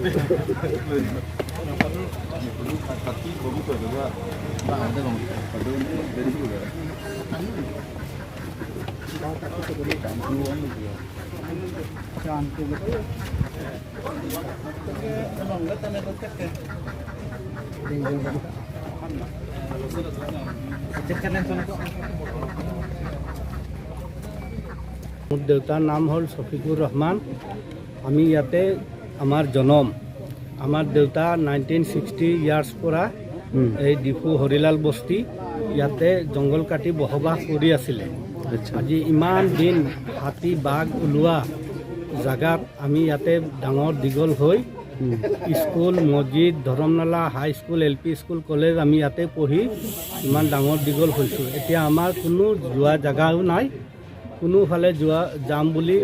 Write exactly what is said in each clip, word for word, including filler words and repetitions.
মোৰ দেউতাৰ নাম হ'ল চফিকুৰ ৰহমান। আমি ইয়াতে আমাৰ জনম। আমাৰ দেউতা নাইনটিন ছিক্সটি ইয়াৰ্ছ পৰা উম। এই ডিফু হৰিলাল বস্তি ইয়াতে জংঘল কাটি বসবাস কৰি আছিলে। আচ্ছা। আজি ইমান দিন হাতী বাঘ ওলোৱা জাগাত আমি ইয়াতে ডাঙৰ দীঘল হৈ উম। স্কুল, মছজিদ, ধৰমনালা, high school, L P school, college আমি ইয়াতে পঢ়ি ইমান ডাঙৰ দীঘল হৈছোঁ। এতিয়া আমাৰ কোনো যোৱা জাগাও নাই, কোনোফালে যোৱা যাম বুলি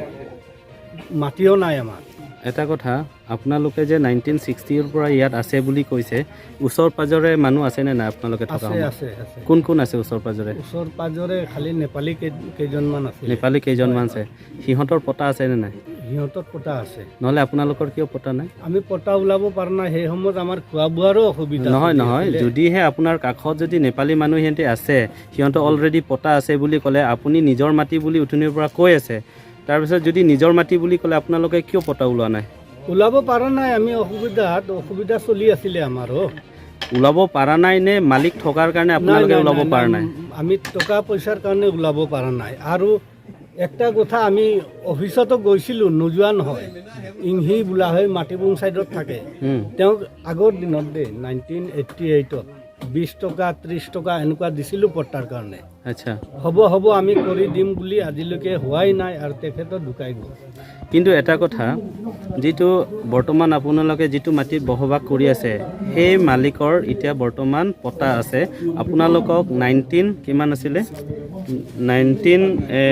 মাটিও নাই আমাৰ। এটা কথা, আপোনালোকে যে নাইনটিন ছিক্সটিৰ পৰা ইয়াত আছে বুলি কৈছে, ওচৰ পাজৰে মানুহ আছেনে নাই আপোনালোকে থকা আছে, সময়ত? আছে, আছে। কোন কোন আছে ওচৰ পাজৰে? ওচৰ পাজৰে খালি নেপালী কেই-, কেইজনমান আছিলে। নেপালী কেইজনমান আছে। সিহঁতৰ পটা আছেনে নাই? সিহঁতৰ পটা আছে। নহ'লে আপোনালোকৰ কিয় পটা নাই? আমি পটা ওলাব পৰা নাই, সেই সময়ত আমাৰ খোৱা বোৱাৰো অসুবিধা নহয়, চলি নহয়। আছিলে। যদিহে আপোনাৰ কাষত যদি নেপালী মানুহ সিহঁতে আছে, সিহঁতে অলৰেডি পটা আছে বুলি ক'লে, আপুনি নিজৰ মাটি বুলি উঠনিৰ পৰা কৈ আছে, তাৰপিছত যদি নিজৰ মাটি বুলি ক'লে আপোনালোকে কিয় পটা ওলোৱা নাই? ওলাব পৰা নাই, আমি অসুবিধাত, অসুবিধা চলি আছিলে আমাৰো। ওলাব পৰা নাই নে মালিক থকাৰ কাৰণে আপোনালোকে নাই, নাই, ওলাব নাই, পৰা নাই, নাই? আমি টকা পইচাৰ কাৰণে ওলাব পৰা নাই। আৰু একটা কথা, আমি অফিচতো গৈছিলোঁ, নোযোৱা নহয়। ইংহি বোলা হয়, মাটিবুং চাইডত থাকে। উম। তেওঁক আগৰ দিনত দেই, নাইনটিন এইটি এইটত বিশ টকা, ত্ৰিশ টকা এনেকুৱা দিছিলোঁ পট্টাৰ কাৰণে। আচ্ছা। হ'ব, হ'ব, আমি কৰি দিম বুলি আজিলৈকে হোৱাই নাই আৰু তেখেতো ঢুকাই গ'ল। কিন্তু এটা কথা, যিটো বৰ্তমান আপোনালোকে যিটো মাটিত বসবাস কৰি আছে, সেই মালিকৰ এতিয়া বৰ্তমান পট্টা আছে। আপোনালোকক নাইনটিন কিমান আছিলে? নাইনটিন, এ,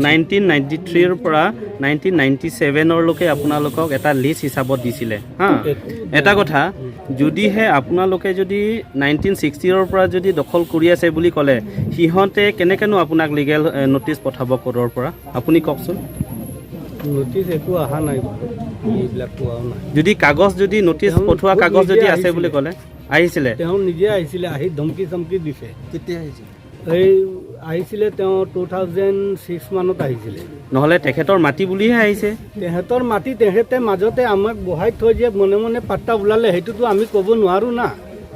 নাইনটিন নাইনটি থ্ৰীৰ পৰা নাইনটিন নাইনটি ছেভেনৰলৈকে আপোনালোকক এটা লিজ হিচাপত দিছিলে, হা? এটা কথা, যদিহে আপোনালোকে যদি নাইনটিন ছিক্সটিৰ পৰা যদি দখল কৰি আছে বুলি ক'লে, সিহঁতে কেনেকেনো আপোনাক লিগেল, এ, নটিচ পঠাব কোৰ্টৰ পৰা? আপুনি কওকচোন। নটিচ একো অহা নাই, এইবিলাক পোৱাও নাই। যদি কাগজ, যদি নটিচ তেওঁ পঠোৱা খুব কাগজ নিজে যদি আছে বুলি আহিছিলে। ক'লে, আহিছিলে? তেওঁ নিজে আহিছিলে, আহি ধমকি চমকি দিছে। কেতিয়া আহিছিলে? এই আহিছিলে, তেওঁ টু থাউজেণ্ড ছিক্স মানত আহিছিলে। নহ'লে তেখেতৰ মাটি বুলিহে আহিছে। তেখেতৰ মাটি তেখেতে মাজতে আমাক বহাই থৈ যে মনে মনে পাট্টা ওলালে, সেইটোতো আমি ক'ব নোৱাৰো না।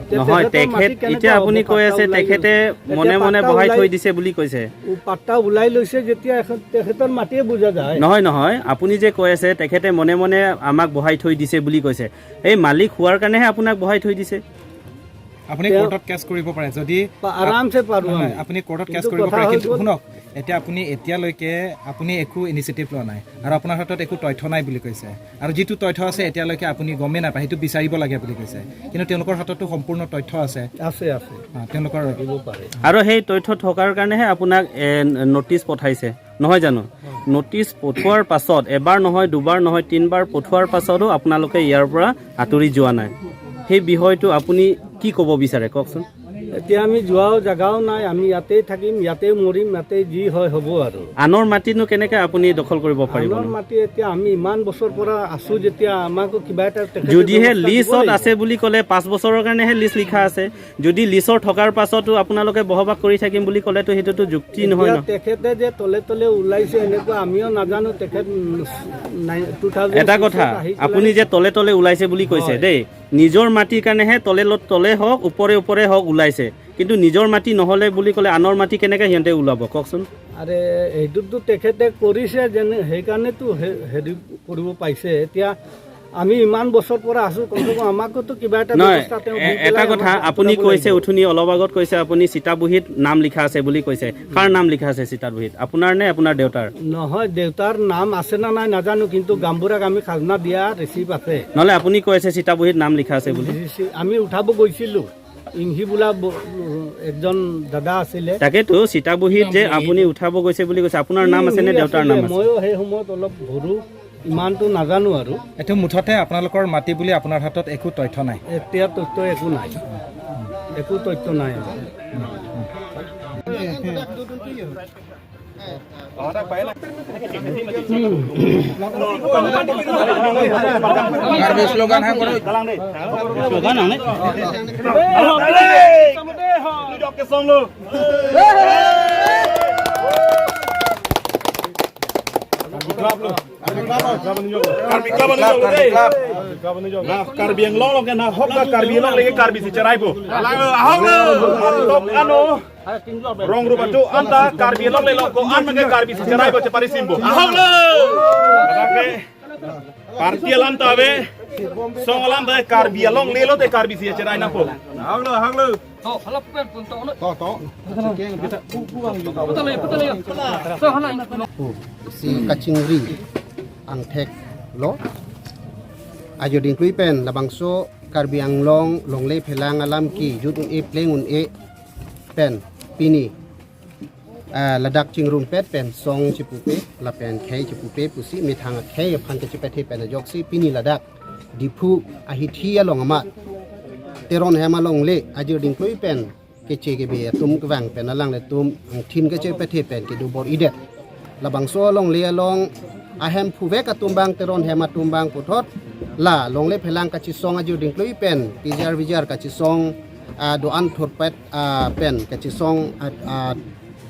এতিয়া নহয়, তেখেতৰ মাটি তেখেত, কেনেকুৱা এতিয়া আপুনি হ'ব? কৈ পাট্টা আছে ওলাই তেখেতে লৈছে। এতিয়া মনে মনে পাট্টা বহাই ওলাই থৈ দিছে বুলি কৈছে। উ, পাট্টা ওলাই লৈছে যেতিয়া এখন তেখেতৰ মাটিয়ে বুজা যায়। নহয়, নহয়, আপুনি যে কৈ আছে তেখেতে মনে মনে আমাক বহাই থৈ দিছে বুলি কৈছে। এই মালিক হোৱাৰ কাৰণেহে আপোনাক বহাই থৈ দিছে। আপুনি তেওঁ কোৰ্টত কেছ কৰিব পাৰে যদি পা-, আৰামছে পাৰো নহয়, আমি। আপুনি কোৰ্টত কেছ কিন্তু কৰিব কথা পাৰে, হৈ কিন্তু গ'ল। শুনক, এতিয়া আপুনি এতিয়ালৈকে আপুনি একো ইনিচিয়েটিভ লোৱা নাই আৰু আপোনাৰ হাতত একো তথ্য নাই বুলি কৈছে। আৰু যিটো তথ্য আছে এতিয়ালৈকে আপুনি গমেই নাপায়, সেইটো বিচাৰিব লাগে বুলি কৈছে। কিন্তু তেওঁলোকৰ হাততো সম্পূৰ্ণ তথ্য আছে। আছে, আছে। অ, তেওঁলোকৰ থাকিব পাৰে। আৰু সেই তথ্য থকাৰ কাৰণেহে আপোনাক, এ, নটিচ পঠাইছে, নহয় জানো? নটিচ পঠোৱাৰ পাছত, এবাৰ নহয়, দুবাৰ নহয়, তিনিবাৰ পঠোৱাৰ পাছতো আপোনালোকে ইয়াৰ পৰা আঁতৰি যোৱা নাই। সেই বিষয়টো আপুনি কি ক'ব বিচাৰে, কওকচোন? এতিয়া আমি যোৱাও জেগাও নাই, আমি ইয়াতেই থাকিম, ইয়াতেই মৰিম, ইয়াতেই যি হয় হ'ব আৰু। আনৰ মাটিনো কেনেকে আপুনি দখল কৰিব পাৰিব? আনৰ মাটি এতিয়া আমি ইমান বছৰ পৰা আছো যেতিয়া আমাকো কিবা এটা তেখেতে যদিহে ব্যৱস্থা দিব লিজত লাগিব। আছে বুলি ক'লে, পাঁচ বছৰৰ কাৰণেহে লিজ লিখা আছে। যদি লিজৰ থকাৰ পাছতো আপোনালোকে বসবাস কৰি থাকিম বুলি ক'লেতো সেইটোতো যুক্তি নহয় এতিয়া ন? তেখেতে যে তলে তলে ওলাইছে এনেকুৱা আমিও নাজানো। তেখেত, উম, নাই, টু থাউজেণ্ড ছিক্সত এটা কথা, আহি পেলাই আপুনি যে তলে তলে ওলাইছে বুলি কৈছে হয়। দেই, নিজৰ মাটিৰ কাৰণেহে তলে ল-, তলে হওক, ওপৰে ওপৰে হওক ওলাইছে, কিন্তু নিজৰ মাটি নহ'লে বুলি ক'লে আনৰ মাটি কেনেকে সিহঁতে ওলাব কওকচোন? আৰে, সেইটোতো তেখেতে কৰিছে যেনে, সেইকাৰণেতো হে-, হেৰি কৰিব পাইছে। এতিয়া আমি ইমান বছৰ পৰা আছো, কমচে কম আমাকোতো কিবা এটা নহয়, ব্যৱস্থা তেওঁ দি এ-, এটা পেলাই কথা আমাক আপুনি আঁতৰাব কৈছে, লাগিব। উঠনি অলপ আগত কৈছে আপুনি চিটা বহীত নাম লিখা আছে বুলি কৈছে। কাৰ নাম লিখা আছে চিটা বহীত? আপোনাৰ নে আপোনাৰ দেউতাৰ? নহয়, দেউতাৰ নাম আছে না নাই নাজানো, কিন্তু গাঁওবুঢ়াক আমি খাজনা দিয়া ৰিচিপ্ট আছে। নহ'লে আপুনি কৈছে চিটা বহীত নাম লিখা আছে বুলি? ৰিচিপ্ট আমি উঠাব গৈছিলো, ইংহি বোলা ব-, এজন দাদা আছিলে। তাকেতো চিটা বহীত যে আপুনি উঠাব গৈছে বুলি কৈছে, আপোনাৰ নাম আছে নে ইংহি দেউতাৰ নাম আছিলে, আছে? ময়ো সেই সময়ত অলপ সৰু, ইমানটো নাজানো আৰু। এইটো মুঠতে আপোনালোকৰ মাটি বুলি আপোনাৰ হাতত একো তথ্য নাই? এতিয়া তথ্য একো নাই, একো তথ্য নাই আমাৰ। Karbi slogan hai, bro. Slogan hai. Karbi Club lo. Karbi Club lo. Karbi Club. Nah, Karbi Anglong lo ke, nah, hok ka Karbi Anglong lagi Karbi si cherai po. Ahok lo. Tok ano. Rong rupa tu anta Karbi Anglong le lo ko an make Karbi si cherai po, chepari sim po. Ahok lo. Oke. Party alam ta ave, song alam ta ave, Karbi Anglong le lote Karbi si cherai nangpo. Ahok lo, ahok lo. To, hala pen pun to, no. To, to. Putar lagi, putar lagi. So, hala. Si kachingri angthek lo. Ajo dingklui pen labangso Karbi Anglong longle phelang alam kejut un-e pleng un-e pen pini, ah, ladak chingrumpet pen song chipupe lapen khei chipupe pusi methang akhei aphan kachipethe pen ajoksi pini ladak Diphu ahithi along amat Teron hem alongle ajir dingklui pen keche kebe atum kevang pen alanglitum angthin kachepethe pen kedo bor-idet. Labangso alongle along ahemphu vek atum abang, Teron hem atum abang puthot la longle phelang kachisong ajir dingklui pen P G R V G R kachisong, ah, do-an thurpet, ah, pen kachisong, ah, ah,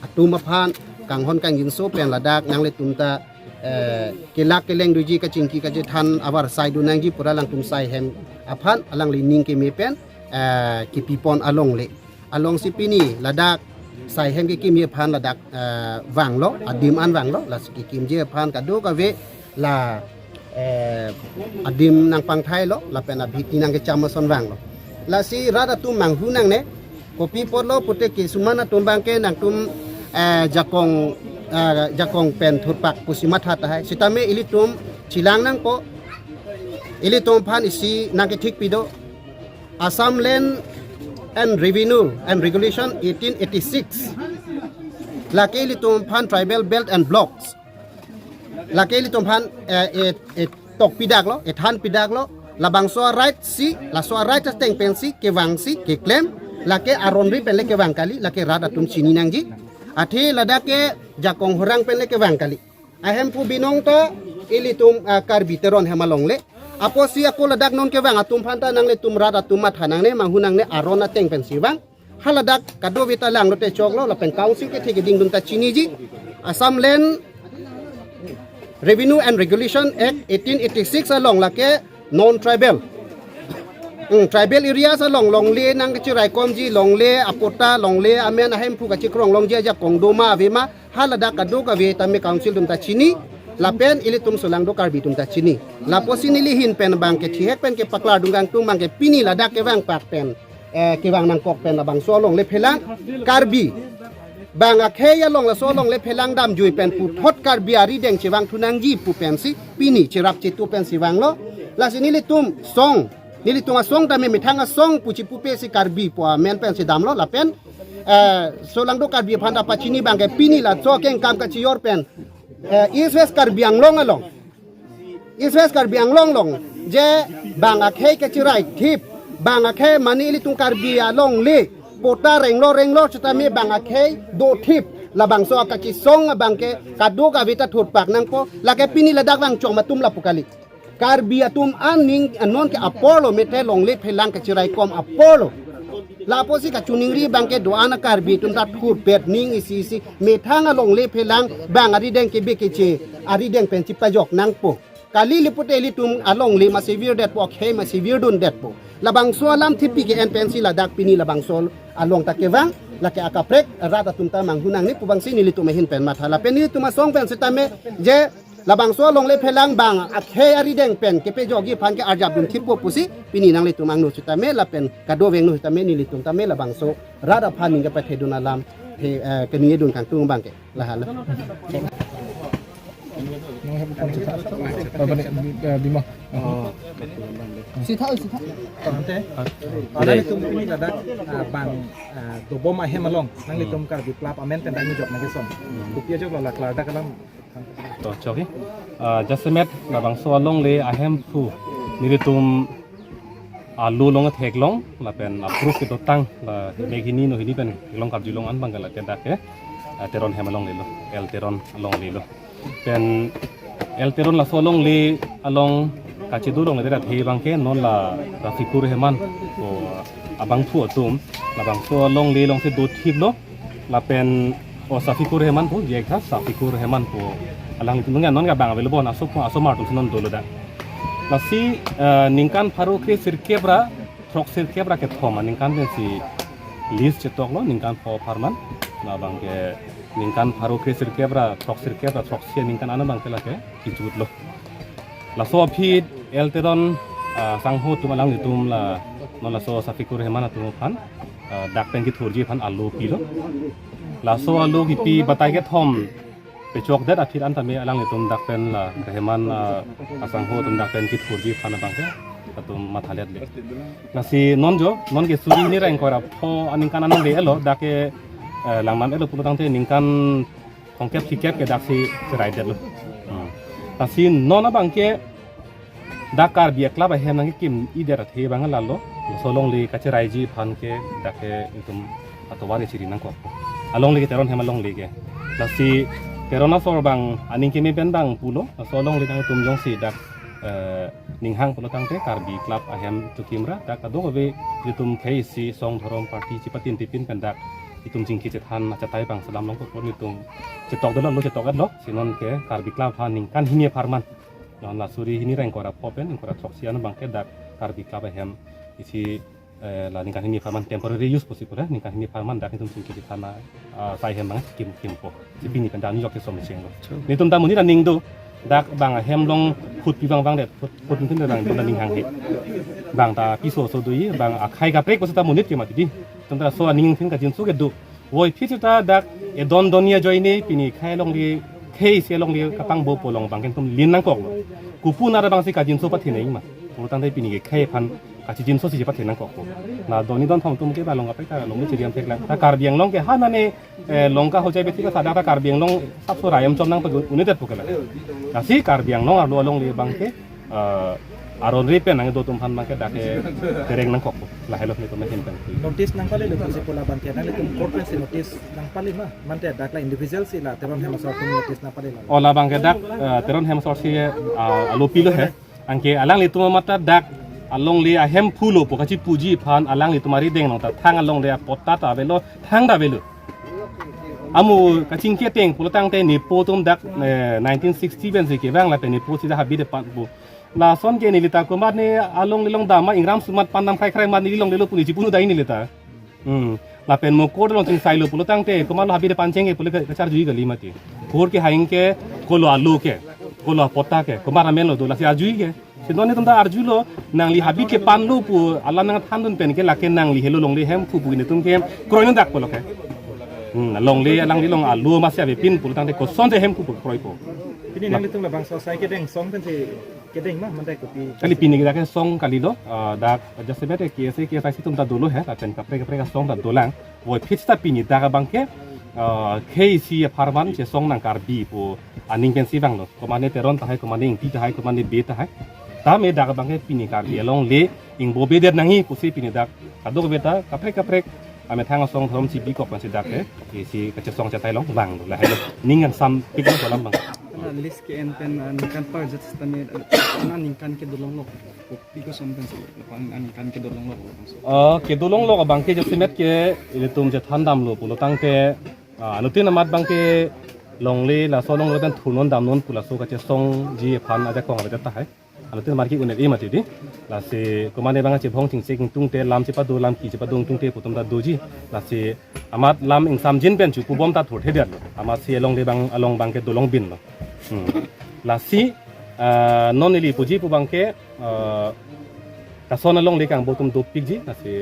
atum aphan kanghon kangjinso pen ladak nanglitum ta, eh, kelak keleng doji, kachingki kachethan avarsai do nangji pura alangtum sai hem aphan alangli ning keme pen, eh, kepipon alongle. Alongsi pini ladak sai hem kekimji aphan ladak, eh, vanglo, adim an vanglo, lasi kekimji aphan kadokave la, eh, adim nangpangthailo lapen abhiti nangkecham ason vanglo. Lasi rat atum manghu nangne, kopi apotlo pute kisuman atum abangke nangtum, eh, jakong, eh, jakong pen thurpak pusi matha tahai. Sitame ilitum chelang nangpo, ilitum aphan isi nangkethik pido. Assam Land and Revenue and Regulation eighteen eighty-six. Lake ilitum aphan Tribal Belt and Blocks. Lake ilitum aphan, eh, eh, eh, tok pidaklo, ethan pidaklo. Labangso right si, laso right ateng pensi kevangsi keklem. Lake aron ri pen le kevang kali, lake rat atum chini nangji. Athe ladak ke jakong horang pen le kevang kali. Ahemphu binong ta ilitum, ah, Karbi Teron hem alongle. Apotsi ako ladak non kevang atum aphan ta nanglitum rat atum matha nangne, manghu nangne, aron ateng pensi vang. Haladak kadokave ta langlote choklo, lapen council kethe keding atum ta chiniji. Assam Land Revenue and Regulation Act eighteen eighty-six along lake non-tribal, hmm, tribal areas along longle nangkachiraikomji, longle apota, longle amen ahemphu kachikrong longji ajakong doma avema, haladak kadokave tame council atum ta chini, lapen ilitum solangdo Karbi atum ta chini. Lapusi neli ahin pen abangke thihek pen kepaklardun kangtung abangke pini ladak kevangpak pen, eh, kevang nangkok pen labangso alongle phelang Karbi bang akhei along laso alongle phelang damjui pen puthot Karbi arideng chevangthu nangji pu pensi pini cherap chetu pensi vanglo. Lasi nelitum song, nelitum asong tame methang asong pu chipupe si Karbi pu amen pensi damlo lapen, eh, solangdo Karbi aphan ta pachini abangke pini laso akengkam kachiyor pen, eh, East West Karbi Anglong along, East West Karbi Anglong along je bang akhei kachirai thip, bang akhei mane ilitum Karbi alongle pota renglo renglo sitame bang akhei do thip, labangso akachisong abangke kadokave ta thurpak nangpo, lake pini ladak vangchom atum lapu kali. Karbi atum aning anon ke aporlo, methang longle phelang kachiraikom aporlo. Lapusi kachiningri abangke do-an a-Karbi atum ta thurpet ning isi isi methang alongle phelang bang arideng kebe keche arideng pen chipajok nangpo. Kali le pute ilitum alongle masi virdetpo, akhei masi virdundetpo. Labangso alam thipi ke-en pensi ladak pini labangso along ta kevang, lake akaprek rat atum ta manghu nangne pu abangsi nelitum ahin pen matha lapen nelitum asong pen sitame je labangso alongle phelang bang akhei arideng pen kepejokji aphan ke arjapdun thippo pusi pini nanglitum angno sitame lapen kadokave angno sitame nelitum tame labangso rat aphan ning kepethedun alam he, eh, keningjedun kangtung abangke. Lahelo. Bima. Oh. Sitha, sitha. Ante. Ada itu mungkin ada, ah, bang, ah, dobom ahem along. Nanglitum Karbi Club amen pen dang jok nangkison. Kopi ajok lo la klardak alam. To, chokji. Ah, jasemet labangso alongle ahemphu nelitum alo long theklong lapen aproof kedotang la meghini nohini pen long karjulong an abangke la kedak ke. ah, Teron hem alongle lo, L Teron alongle lo. Pen L Teron laso alongle along kachedo alongle rat he abangke non la Rafikur Rehman pu abangphu atum, labangso alongle alongsi dothip lo. Lapen, o, Safikur Rehman pu, jek tha Safikur Rehman pu, alanglitum nungga non ka bang avelo bon, aso pu, asomar atum si non dolo dak. Lasi, eh, ningkan pharo kre sirkep ra throk sirkep ra kethom aningkan pensi lease chetok lo, ningkan pho apharman. Labangke ningkan pharo kre sirkep ra throk sirkep ra throksi aningkan an abangke lake kejut lo. Laso aphi L Teron, ah, sangho atum alanglitum la, non laso Safikur Rehman atum aphan, ah, dak pen kethurji aphan alo pilo. Laso alo kipi batai kethom pechokdet aphi an tame alanglitum dak pen la Rehman, ah, asangho atum dak pen kethurji aphan abangke latum mathalet le. Lasi non jo, non ke suri hini ra ingkoi ra pho aningkan an le elo, dak ke, eh, langman elo pulo tangte ningkan thomkep phlikep ke daksi cherai det lo. Hmm. Lasi non abangke dak Karbi a-club ahem nangkekim-idet athe abang lalo. Laso alongle kacheraiji aphan ke dak ke itum atovar chiri nangkok. Alongle ke Teron hem alongle ke. Lasi Teron asor abang aning keme pen abang pulo. Laso alongle nangtum jongsi dak, eh, ninghang pulo tangte Karbi club ahem chokim ra dak kadokave itum khei isi song dhorom party chipatin tipin pen dak itum chingki chethan achatai abang selam longkok pon itum chetok dolo lo, chetok lo. Si non ke Karbi club aphan ningkan hini apharman. Non la suri hini ra ingkoi ra pho pen ingkoi ra throksi an abangke dak Karbi club ahem isi, eh, la ningkan hini apharman temporary use pusi pura, ningkan hini apharman dak itum chingki chethan, ah, sai hem abang kimkimpo. Si pini pen dak ni jok ke som cheng lo. Netum ta monit aning do, dak bang ahem along phut pi vangvang det, phut, phut tin abang itum ta ninghang he. Bang ta piso so do-i, bang akhei kaprek pusi ta monit ke mati di. Itum ta so aning tin kajinso ke do. Voiphit seta dak edon doni ajoine pini khei alongle, khei isi alongle kapangbo pu along abangke itum lin nangkok lo. Kopu nara abangsi kajinso pathe nangji ma. Pulo tangte pini ke khei aphan kachijinso si chepathe nangkokpo. La doni don thom atum ke ba along kaprek ta along chiriam thek lang. Ta Karbi Anglong ke ha nane, eh, Lanka hochai beti ka sadak ta Karbi Anglong sapso rayam chom nangpajun united pu ke la. Lasi Karbi Anglong arlo alongle abangke, eh, aron ri pen nangdo atum aphan abangke dak ke tereng nangkokpo. Lahelo netum ahin pen. Notice nangpale lo pusi pu labangke nanglitum court pensi notice nangpale ma. Mate dak la individual si la Teron hem asor atum notice nangpale lo. O labangke dak, eh, Teron hem asor si, eh, alo pilo he. Anke alanglitum amat ta dak alongle ahemphu lo pu kachipuji aphan alanglitum arideng along ta thang alongle apotta ta avelo, thang ta avelo. Amu kachingki ateng pulo tangte nepo atum dak, eh, nineteen sixty pensi kevang lapen nepo si dak habit epan pu. Lason ke neli ta komat ne alongle along dam ma ingram sumat pan dam khrai khrai mat neli longle lo pu ne chipunu dai neli ta. Hmm. Lapen mo court along chingsai lo pulo tangte komat lo habit epan cheng ke pule ke kacharjui kali mati. Court ke haing ke kolo alo ke, kolo apotta ke, komat amen lo do lasi arjui ke. Si non netum ta arjulo, nangli habit kepan lo pu alam nangthandun pen ke lake nangli helo longle hemphu pu netum ke kroinun dak pulo ke. Hmm, longle alangli along alo masi avepin pulo tangte kosonsi hemphu pu kroipo. Pini nanglitum labangso asai kedeng song pensi kedeng ma mate kopi. Kali pini ke dak ke song kalilo, ah, dak jasemet ke K S A, K S I C atum ta dolo he, lapen kaprek kaprek asong ta dolang. Voiphit seta pini dak abangke, ah, khei isi apharman chesong nang Karbi pu aning pensi vanglo. Komat ne Teron tahai, komat ne Ingti tahai, komat ne Bey tahai. Tame dak abangke pini Karbi alongle ingbo bedet nangji pusi pini dak kadokave ta kaprek kaprek amethang asong dhorom chibikok pensi dak ke isi kachesong achatai along vanglo, lahelo. Ning kangsam pik lo alam abang. Ala lease ke-en pen, ah, ningkan par jat sitame, ah, ningkan kedo longlok. Kopi koson pensi, ah, ningkan kedo longlok. Oh, kedo longlok abangke jasemet ke ilitum chethan damlo pulo tangte, ah, anuttin amat abangke longle laso alongle pen thurnon damnon pu laso kachesongji aphan ajakong avedet tahai. Anuttin amat ke un-e mati di. Lasi komat ne abang chebhong chingchek ingtungte lam chepado lam ki chepado ingtungte pu atum ta doji. Lasi amat lam ingsamjin pen chu pubom ta thurthedetlo. Amatsi alongle abang along abangke dolong binlo. Hmm. Lasi, ah, non neli puji pu abangke, ah, lason alongle kangbo atum dopikji. Lasi,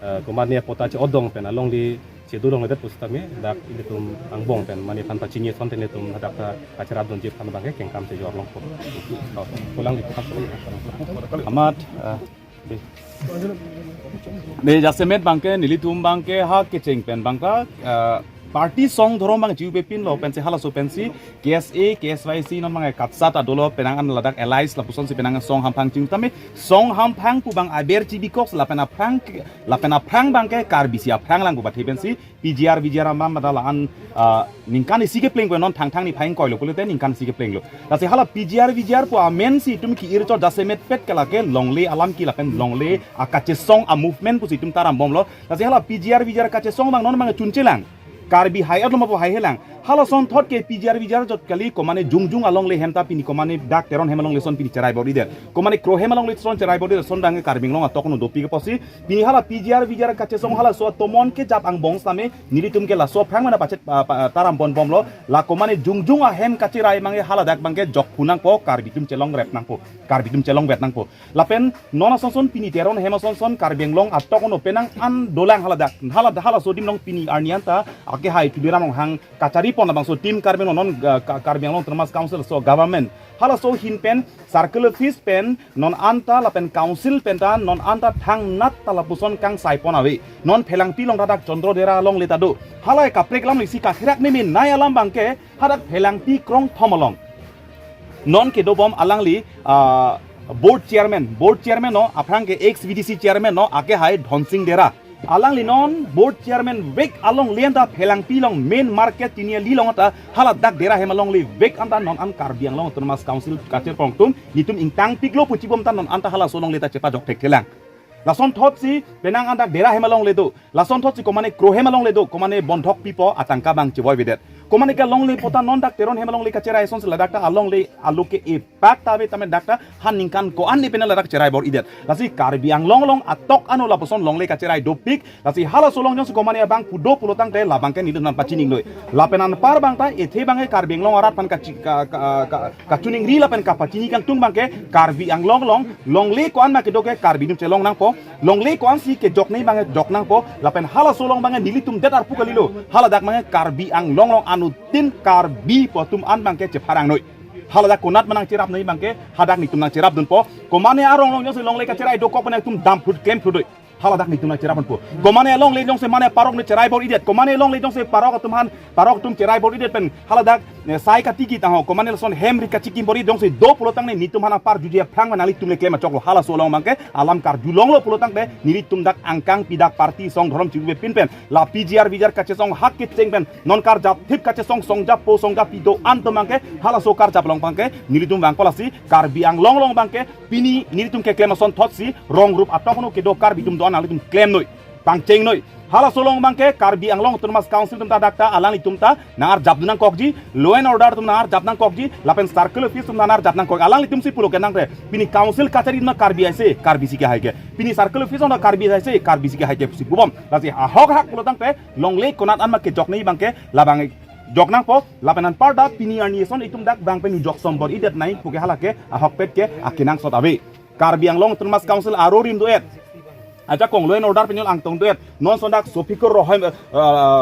eh, komat ne apotta che-odong pen alongle chedo longledet pusitame dak ilitum angbong pen mane aphan pachini asonte netum hadak ta kacherap dunji aphan abangke kengkam chejor longpo. Oh, pulang di pulang. Amat, eh, di. Ne jasemet abangke nelitum abangke ha kecheng pen abangke, eh, Party song dhorom abang chiu pepin lo pensi halaso pensi K S A, K S Y C non abang katsat adolo penang an ladak allies lapuson si penang song hamphang ching tame song hamphang pu abang aber chibikok lapen aphrang ke- lapen aphrang abangke Karbi si aphrang lang pu bathe pensi P G R V G R amam mata la-an ah, ningkan isi kepleng pu non Thangthang niphai ingkoi lo pulote ningkan isi kepleng lo. Lasi hala P G R V G R pu amen si itum ki-ir chot jasemet pet ke lake longle alam ki lapen longle akachesong a movement pusi itum ta rambom lo. Lasi hala P G R V G R kachesong abang non abang chunchelang. Karbi hai-et lo ma pu haihelang. Halason thot ke P G R V G R chot kali komane jongjong alongle hem ta pini komane dak Teron hem alongle son pini cherai bor-idet. Komane Kro hem alongle son cherai bor-idet son abang Karbi Anglong atok no dopik apotsi. Pini hala P G R V G R kachesong halaso atomon kejap angbong same nelitum ke laso aphrang mena pachet pa- pa- ta rambom bom lo. La komane jongjong ahem kacherai abangke hala dak abangke jokphu nangpo Karbi atum chelong rep nangpo. Karbi atum chelong vet nangpo. Lapen non asonson pini Teron hem asonson Karbi Anglong atok no penang an dolang haladak. Hala halaso adim along pini arni anta ake hai Tuliram Ronghang kachari pon labangso team Karbi Anglong non ga- ka- Karbi Anglong Autonomous Council so government. Halaso ahin pen circle office pen non anta lapen council pen ta non anta thangnat ta lapuson kangsai pon ave. Non Phelangpi along hadak Chandra Dera alongle ta do. Hala kaprek alam isi katherak meme nai alam abangke hadak Phelangpi krongthom along. Non kedobom alangli ah, board chairman, board chairman no, aphrang ke ex V D C chairman no, ake hai Dhonsing Dera. Alangli non board chairman vek alongle anta Phelangpi along main market tini ali along ta hala dak Dera hem alongle vek anta non an Karbi Anglong Autonomous Council kachepong atum, nelitum ingtangpik lo pu chibom ta non anta halaso alongle ta chepajok thekthelang. Lason thot si penang an dak Dera hem alongle do. Lason thot si komane Kro hem alongle do, komane bondhok pipo atangka abang chevoi avedet. Komane ke alongle pu ta non dak Teron hem alongle kacherai asonsi ladak ta alongle aloke epak ta ave tame dak ta han ningkan ko-an ni penang ladak cherai bor-idet. Lasi Karbi Anglong along atok ano lapuson longle kacherai dopik. Lasi halaso along jongsi komane abang pu do pulotangte labangke nelitum nangpachining noi. Lapen anpar abang ta ethe abangke Karbi Anglong arat aphan kachi- ka- ka- ka- kachiningri lapen kapachini kangtung abangke Karbi Anglong along longle ko-an ma kedo ke Karbi atum chelong nangpo. Longle ko-an si kejoknei abangke jok nangpo. Lapen halaso along abangke nelitum det arpu kalilo. Haladak abangke Karbi Anglong along anuttin Karbi pu atum an abangke chepharang noi. Haladak konat ma nangcherapnei abangke hadak nelitum nangcherap dunpo. Komane arong along jongsi longle kacherai dokok pen nelitum damphut klemphut noi. Haladak nelitum nangcherap dunpo. Komane alongle jongsi mane parok ne cherai bor-idet. Komane alongle jongsi parok atum aphan parok atum cherai bor-idet pen haladak eh, sai katiki ta ho komane lason hem ri kachikim bor-i jongsi do pulotangte nelitum aphan apar juji aphrang ma nanglitum le klem achok lo. Halaso along abangke alam karjulong lo pulotangte nelitum dak angkang pi dak party song dhorom chiu pepin pen la P G R V G R kachesong hak kecheng pen non karjap thip kachesong songjap po songjap pi do-an atum abangke halaso karjap along abangke nelitum vangpo. Lasi Karbi Anglong along abangke pini nelitum keklem ason thot si rong rup atok ano kedo Karbi atum do-an nanglitum klem noi, pangcheng noi. Halaso along abangke Karbi Anglong Autonomous Council atum ta dak ta alanglitum ta nangarjap dun nangkokji, law and order atum nangarjap nangkokji, lapen circle office atum nangarjap nangkok. Alanglitum si pulo kenangte pini council kachari atum Karbi aise, Karbi si kehai ke. Pini circle office atum Karbi aise, Karbi si kehai ke si pubom. Lasi ahok hak pulotangte longle konat an ma kejoknei abangke labang jok nangpo. Lapen anparta pini arni ason itum dak abang pen jok som bor-idet nai puke halake ahokpet ke akenangsot ave. Karbi Anglong Autonomous Council aro rim do-et. Ajakong law and order pen angtong do-et. Non ason dak Sofikur Rohim, eh,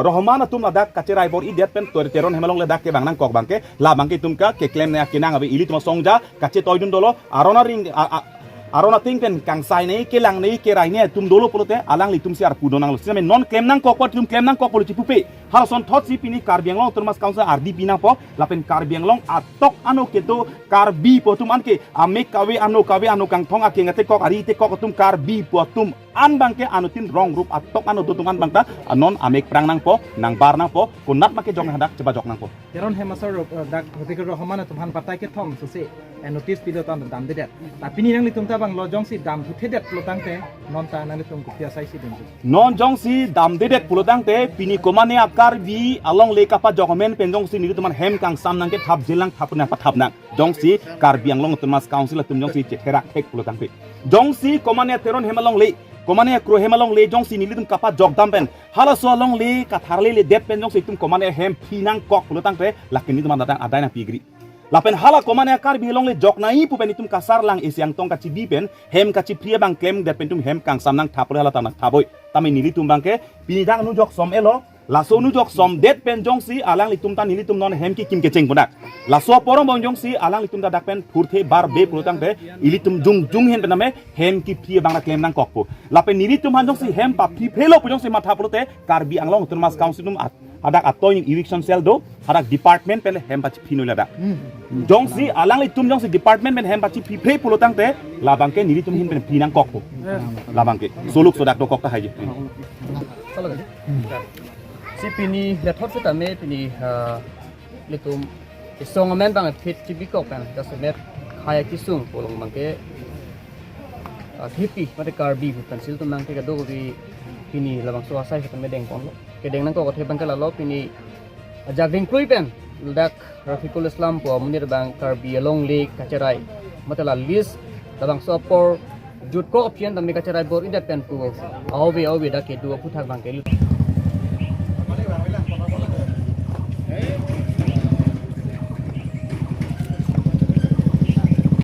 Rohman atum ladak kacherai bor-idet pen Tor- Teron hem alongle dak kevang nangkok abangke labangke itum ke keklem ne akenang ave. Ilitum asongja kachetoi dun dolo. Arona ring a- a- arona ting pen kangsainei kelangnei kerainei atum dolo pulote alanglitum si arpu do nanglo. Sitame non klem nangkok pu atum klem nangkok pulo chipupe. Halason thot si pini Karbi Anglong Autonomous Council ardi pi nangpo lapen Karbi Anglong atok ano kedo Karbi pu atum anke amek kave ano kave ano kangthong akeng atekok ari tekok atum Karbi pu atum an abangke anuttin rong rup atok ano do atum an abangta anon amek prang nangpo, nangbar nangpo, konat ma kejok hadak chepajok nangpo. Teron hem asor ro- eh, dak Sofikur Rohman atum aphan batai kethom sose eh, notice pido tan damdedet. Tapi pini nanglitum ta abang lo jongsi damthuthedet pulotangte non ta nanglitum kopi asai si dunji. Non jongsi damdedet pulotangte pini komane a Karbi alongle kapajok amen pen jongsi nelitum aphan hem kangsam nangkethap jelang thap nangpathap nang. Jongsi Karbi Anglong Autonomous Council atum jongsi chetherak thek pulotangte. Jongsi komane Teron hem alongle, komane Kro hem alongle jongsi nelitum kapajok dam pen halaso alongle katharledet pen jongsi itum komane hem phi nangkok pulotangte lake nelitum adai adai nangpi-ikri. Lapen hala komane a Karbi alongle joknei pu pen itum kasarlang isi angtong kachibi pen hem kachiphri abang klemdet pen itum hem kangsam nangthap pule hala ta nangthap oi. Tame nelitum abangke pini dak nu jok som-et lo. Laso nu jok somdet pen jongsi alanglitum ta nelitum non hem kekim kecheng pon dak. Laso aporom abang jongsi alanglitum ta dak pen thurthe barbe pulotangte ilitum jongjong hen pen tame hem kiphri abang ta klem nangkokpo. Lapen nelitum aphan jongsi hem paphi phelo pu jongsi matha pulote Karbi Anglong Autonomous Council atum at- Hadak atoini eviction cell do, hadak department pen hem pachiphi noi ladak. Jongsi alanglitum jongsi department pen hem pachiphi phre pulo tangte, labangke nelitum ahin pen phi nangkokpo. Labangke. Soluk sodak dokok tahai je. Si pini lethot sitame pini, ah, ilitum isong amen bang phit chibikok pen jasemet khaya kisung pu along bangke, ah, hipi mate Karbi pu pensil tum bangke kadokave pini labangso asai sitame dengponlo. Kedeng nangkok athe bangke lalo pini ajak dingklui pen ladak Rafiqul Islam pu amonit bang Karbi Anglong le kacherai mate la list labangso apor jutkok aphi an tame kacherai bor-idet pen pu ave ave dak kedo aphuthak bangke lut.